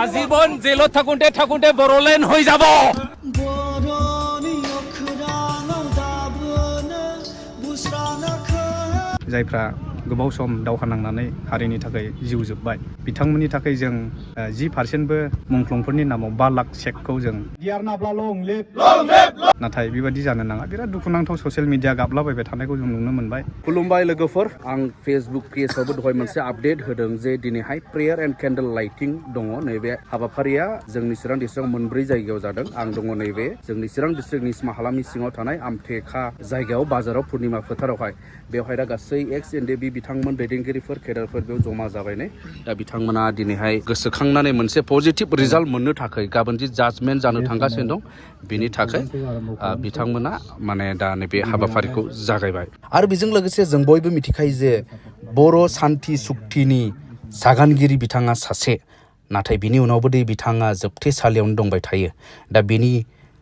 আজীবন জেলত থাকুতে থাকুতে বড়লেন হৈ যাব जायफ्रा गोबाव सम दावहा नांनानै हारिनि थाखाय जिउ जोबबाय बिथांमोननि थाखाय जों 10%बो मुंख्लंफोरनि नामाव 5 लाख चेकखौ जों नाथाय बेबादि जानो नाङा बिराद दुखुनांथाव ससियेल मिडिया गाबलाबायबाय थानायखौ जों नुनो मोनबाय खुलुमबाय लोगोफोर आं फेसबुक पेजआवबो दहाय मोनसे आपडेट होदों जे दिनैहाय प्रेयार एन्ड कैन्डल लाइटिं दङ नैबे हाबाफारिया जोंनि चिरां डिस्ट्रिक्टआव मोनब्रै जायगायाव जादों आं दङ नैबे जोंनि चिरां डिस्ट्रिक्टनि सिमाहालामनि सिङाव थानाय आमथेखा जायगायाव बाजाराव पूर्णिमा फोथारावहाय बेवहाय दा गासै एक्स एनडिबि बिथांमोन दैदेनगिरिफोर केडारफोर बेयाव जमा जाबाय ने दा बिथांमोना दिनैहाय गोसोखांनानै मोनसे पजिटिभ रिजाल्ट मोननो थाखाय गाबोन जि जाजमेन्ट जानो थांगासिनो दं बिनि थाखाय बिथांमोना माने दा नैबे हाबाफारिखौ जागायबाय आरो बेजों लोगोसे जों बयबो मिथिखायो जे बर' सान्थि सुक्तिनि सागानगिरि बिथाङा सासे नाथाय बिनि उनावबो दि बिथाङा जोबथेसालियावनो दंबाय थायो दा बिनि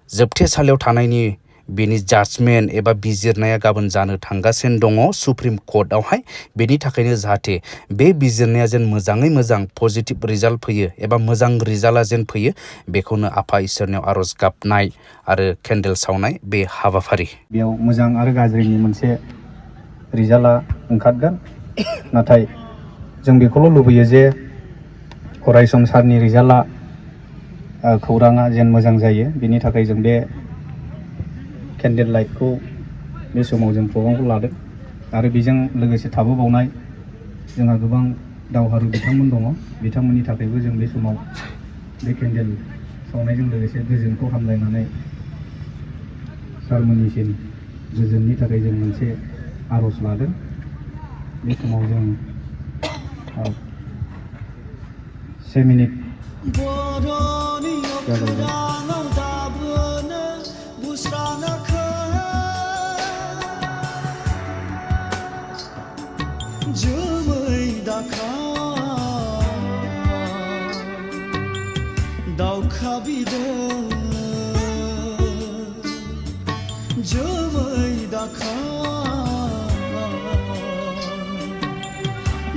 जोबथेसालियाव थानायनि बेनि जाजमेन्ट एबा बिजिरनाया गाबोन जानो थांगासिनो दङ सुप्रिम कर्टआवहाय बेनि थाखायनो जाहाथे बे बिजिरनाया जेन मोजाङै मोजां पजिटिभ रिजाल्ट फैयो एबा मोजां रिजाल्टआ जेन फैयो बेखौनो आफा इसोरनियाव आरज गाबनाय आरो केन्डेल सावनाय बे हाबाफारि बेयाव मोजां आरो गाज्रिनि मोनसे रिजाल्टआ ओंखारगोन नाथाय जों बेखौल' लुबैयो जे अरायसम सारनि रिजाल्टआ खौराङा जेन मोजां जायो बेनि थाखाय जों बे कैन्डेल लाइटखौ बे समाव जों प्रग्रामखौ लादों आरो बेजों लोगोसे थाबोबावनाय जोंहा गोबां दावहारु बिथांमोन दङ बिथांमोननि थाखायबो जों बे समाव बे कैन्डेल सावनायजों लोगोसे गोजोनखौ हामलायनानै सारमोननिसिम गोजोननि थाखाय जों मोनसे आरज लादों बे समाव जों 1 मिनिट जागायबाय दावखा बिदों जोमै दाखा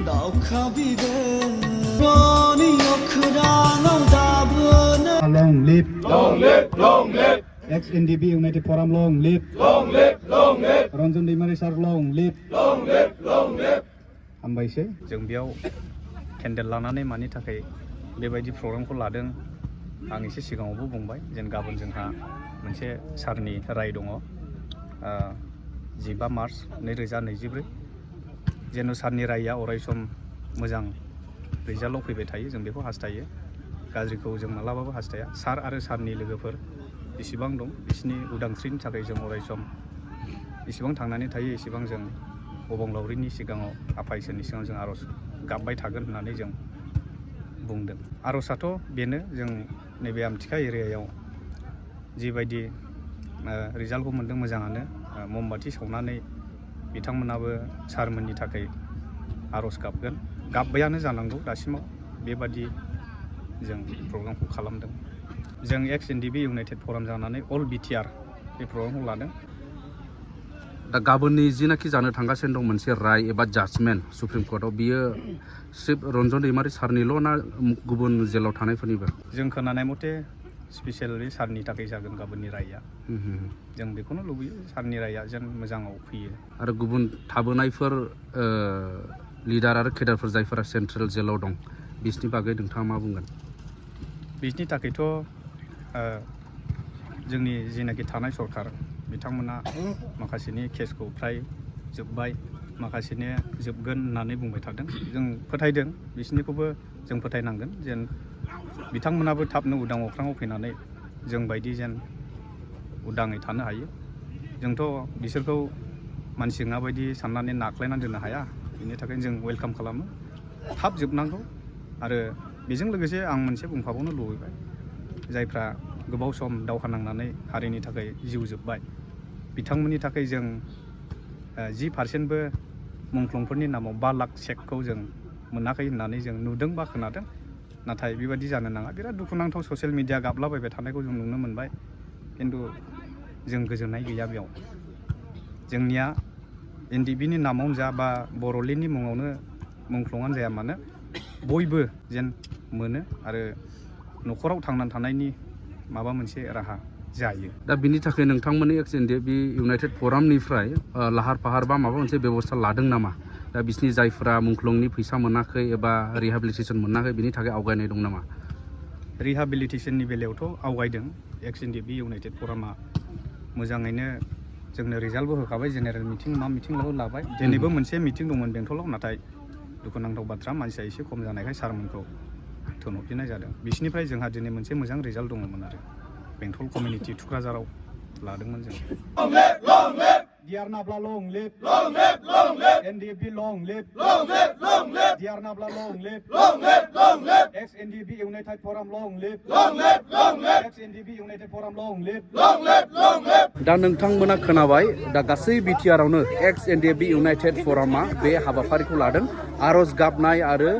दावखा बिदों रनि अखोराङाव दाबोनो long live ex NDB United Forum long live Ranjan Daimary सार long live हामबायसै जों बेयाव केन्डेल लानानै मानि थाखाय बेबायदि प्रग्रामखौ लादों आं एसे सिगाङावबो बुंबाय जेन गाबोन जोंहा मोनसे सारनि राय दङ 15 मार्च 2024 जेन सारनि रायआ अरायसम मोजां रिजाल्टआव फैबाय थायो जों बेखौ हास्थायो गाज्रिखौ जों मालाबाबो हास्थाया सार आरो सारनि लोगोफोर बेसेबां दं बिसिनि उदांस्रिनि थाखाय जों अरायसम इसेबां थांनानै थायो इसेबां जों अबंलावरिनि सिगाङाव आफा इसोरनि सिगाङाव जों आरज गाबबाय थागोन होननानै जों बुंदों आरजआथ' बेनो जों नैबे आमथिखा एरियायाव जिबायदि रिजाल्टखौ मोनदों मोजाङानो ममबाथि सावनानै बिथांमोनाबो सारमोननि थाखाय आरज गाबगोन गाबबायानो जानांगौ दासिमाव बेबादि जों प्रग्रामखौ खालामदों जों एक्स एनडिबि इउनाइटेड फराम जानानै अल बिटिआर बे प्रग्रामखौ लादों दा गाबोननि जिनाखि जानो थांगासिनो दं मोनसे राय एबा जाजमेन्ट सुप्रिम कर्टआव बियो सिर्फ रन्जन दैमारी सारनिल' ना गुबुन जेलाव थानायफोरनिबो जों खोनानाय मथे स्पेसियेलि सारनि थाखाय जागोन गाबोननि रायआ जों बेखौनो लुबैयो सारनि रायआ जेन मोजाङाव फैयो आरो गुबुन थाबोनायफोर लिडार आरो केडारफोर जायफोरा सेन्ट्रेल जेलाव दं बिसनि बागै नोंथाङा मा बुंगोन बिसनि थाखायथ' जोंनि जिनाखि थानाय सरकार बिथांमोना माखासेनि केसखौ फ्राय जोब्बाय माखासेनि जोबगोन होननानै बुंबाय थादों जों फोथायदों बिसनिखौबो जों फोथायनांगोन जेन बिथांमोनाबो थाबनो उदां अख्राङाव फैनानै जों बायदि जेन उदाङै थानो हायो जोंथ' बिसोरखौ मानसि नङा बायदि साननानै नाख्लायनानै दोननो हाया बिनि थाखायनो जों वेलकाम खालामो थाब जोबनांगौ आरो बेजों लोगोसे आं मोनसे बुंफाबावनो लुबैबाय जायफ्रा गोबाव सम दावहा नांनानै हारिनि थाखाय जिउ जोबबाय बिथांमोननि थाखाय जों 10%बो मुंख्लंफोरनि नामाव 5 लाख चेकखौ जों मोनाखै होननानै जों नुदों बा खोनादों नाथाय बेबादि जानो नाङा बिराद दुखुनांथाव ससियेल मिडिया गाबलाबायबाय थानायखौ जों नुनो मोनबाय खिन्थु जों गोजोननाय गैया बेयाव जोंनिया एनडिबिनि नामावनो जा बा बर'लेण्डनि मुङावनो मुंख्लङानो जाया मानो बयबो जेन मोनो आरो न'खराव थांनानै थानायनि माबा मोनसे राहा जायो। दा बिनि थाखाय नोंथांमोननि एक्स एनडिएफबि इउनाइटेड फरामनिफ्राय लाहार फाहार बा माबा मोनसे बेबस्था लादों नामा? दा बिसिनि जायफोरा मुंख्लंनि फैसा मोनाखै एबा रिहेबिलिटेसन मोनाखै बिनि थाखाय आवगायनाय दं नामा? रिहेबिलिटेसननि बेलायावथ' आवगायदों। एक्स एनडिएफबि इउनाइटेड फरामा मोजाङैनो जोंनो रिजाल्टबो होखाबाय। जेनेरेल मिटिं मा मिटिंल' लाबाय। दिनैबो मोनसे मिटिं दंमोन बेंटलाव, नाथाय दुखुनांथाव बाथ्रा मानसिया एसे खम जानायखाय सारमोनखौ थिनहरफिननाय जादों। बिसिनिफ्राय जोंहा दिनै मोनसे मोजां रिजाल्ट दङमोन आरो बेंटल कमिउनिटि थुक्राझाराव लादोंमोन जों। Dear Nabla long live, long live, long live. NDP long live, long live, long live. Dear Nabla long live, long live, long live. Ex-NDP United Forum long live, long live, long live. Ex-NDP United Forum long live, long live, long live. दा नोंथांमोना खोनाबाय, दा गासै बिटिआरावनो एक्स NDFB United फरामा बे हाबाफारिखौ लादों। आरज गाबनाय आरो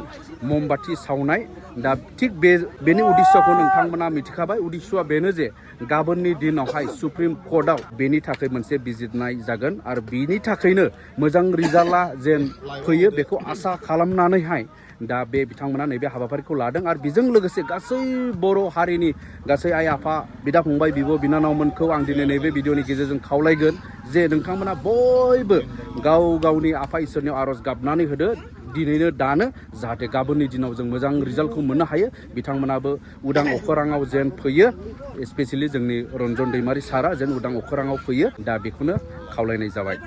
ममबाति सावनाय। दा थिग बेनि उद्देश्यखौ नोंथांमोना मिथिखाबाय। उद्देश्यआ बेनो जे गाबोननि दिनावहाय सुप्रिम कर्टआव बेनि थाखाय मोनसे बिजिरनाय जागोन आरो बिनि थाखायनो मोजां रिजाल्टआ जेन फैयो बेखौ आसा खालामनानैहाय दा बे बिथांमोना नैबे हाबाफारिखौ लादों। आरो बेजों लोगोसे गासै बर' हारिनि गासै आइ आफा बिदा फंबाय बिब' बिनानावमोनखौ आं दिनै नैबे भिडिअनि गेजेरजों खावलायगोन जे नोंथांमोना बयबो गाव गावनि आफा इसोरनियाव आरज गाबनानै होदो दिनैनो दानो, जाहाथे गाबोननि दिनाव जों मोजां रिजाल्टखौ मोननो हायो। बिथांमोनाबो उदां अखोराङाव जेन फैयो, स्पेसियेलि जोंनि रन्जन दैमारि सारा जेन उदां अखोराङाव फैयो। दा बेखौनो खावलायनाय जाबाय।